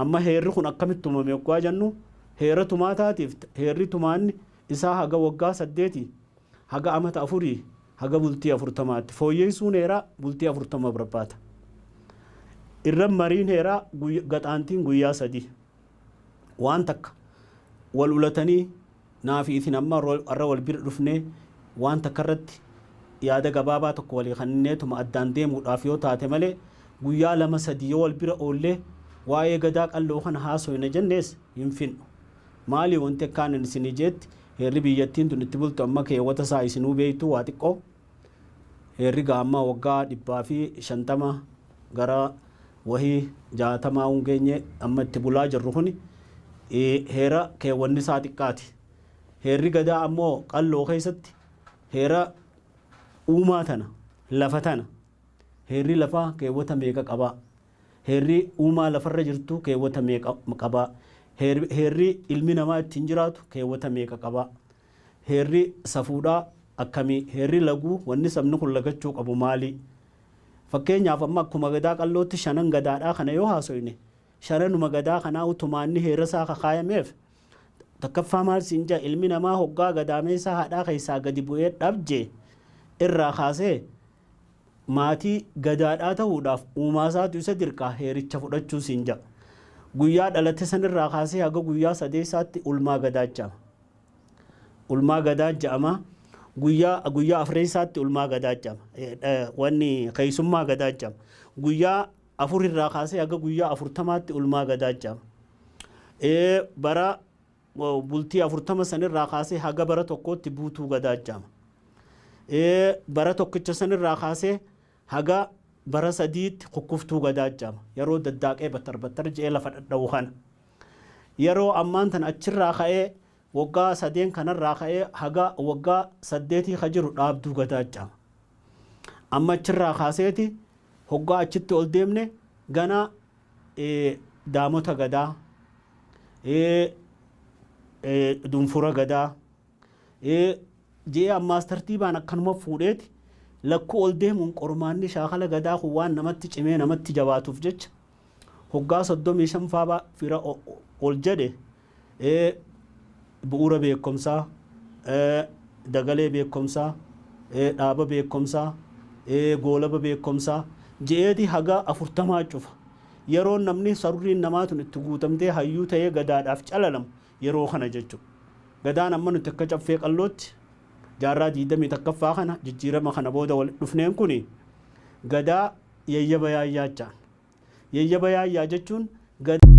Amma heerri kun akkamitti tumame yoggaa jennu, heera tumaataatiif heerri tumaanni isaa haga waggaa 8, haga amata 4, haga bultii 40tti. Fooyyeessuun heeraa bultii 40 barbaada. Irra mariin heeraa gaxaantiin guyyaa 3. Waan takka wal ulatanii naafi isin amma irra wal bira dhufnee waan takka irratti yaada gabaabaa tokko walii kanneetuma addaan deemuudhaaf yoo taate malee, guyyaa 2, 3 yoo wal bira oollee waa'ee Gadaa Qalloo kana haasoyna jennees hin finnu. Maali wanti akkaan isinii jeetti, heerri biyyattiin tun itti bultu amma keewwata isaa isinuu beektu waa xiqqoo. Heerri gaa amma waggaa 150 gara wahii 60 hin geenye amma itti bulaa jirru kuni heera keewwanni isaa xiqqaati. Heerri Gadaa ammoo Qalloo keessatti heera uumaa tana, lafa tana, heerri lafaa keewwata meeqa qabaa? Heerri uumaa lafarra jirtu keewwata meeqa qabaa? Heerri ilmi namaa ittiin jiraatu keewwata meeqa qabaa? Heerri safuudhaa akkamii? Heerri laguu, wanni sabni kun lagachuu qabu maali? Fakkeenyaaf, amma akkuma Gadaa Qallootti shanan gadaadhaa kana yoo haasoyne, shananuma gadaa kanaa utumaanni heera isaa kakaayameef. Takkaffaa maal siin jaa? Ilmi namaa hoggaa gadaameessaa haadhaa keessaa gadi bu'ee dhabje irraa kaasee maatii gadaadhaa ta'uudhaaf uumaasaatu isa dirqaa heericha fudhachuu siin ja'a. Guyyaa dhalate sanirraa kaasee haga guyyaa sadeessaatti ulmaa gadaa jedhama. Ulmaa gadaa jedhama. Guyyaa afreessaatti ulmaa gadaa jedhama. Wanni keessummaa gadaa jedhama. Guyyaa 4 irraa kaasee haga guyyaa 40tti ulmaa gadaa jedhama. Bara bultii 40 sanirraa kaasee haga bara tokkootti buutuu gadaa jedhama. Bara tokkicha sanirraa kaasee haga bara 3tti kukkuftuu gadaa jedhama. Yeroo daddaaqee battar battar je'ee lafa dhadha'u kana. Yeroo ammaan tan achirraa ka'ee, waggaa sadeen kanarraa ka'ee haga waggaa 8 ka jiru dhaabduu gadaa jedhama. Amma achirraa kaaseeti hoggaa achitti ol deemne gana daamota gadaa, dunfura gadaa je'ee ammaas tartiibaan akkanuma fuudheeti lakkuu ol deemuun, qormaanni shaakala gadaa kun waan namatti cimee namatti jabaatuuf jecha, hoggaa 35 faa fira ol jedhe bu'uura beekumsaa, dagalee beekumsaa, dhaaba beekumsaa, goolaba beekumsaa je'eeti haga 40 cufa. Yeroo namni sarurriin namaa tun itti guutamtee hayyuu ta'ee gadaadhaaf calalamu yeroo kana jechuudha. Gadaan amma nuti akka Caffee Qallootti jaarraa 21ffaa kana jijjiirama kana booda walitti dhufneen kuni gadaa yayyaba yaayyaa ja'an. Yayyaba yaayyaa jechuun gadaa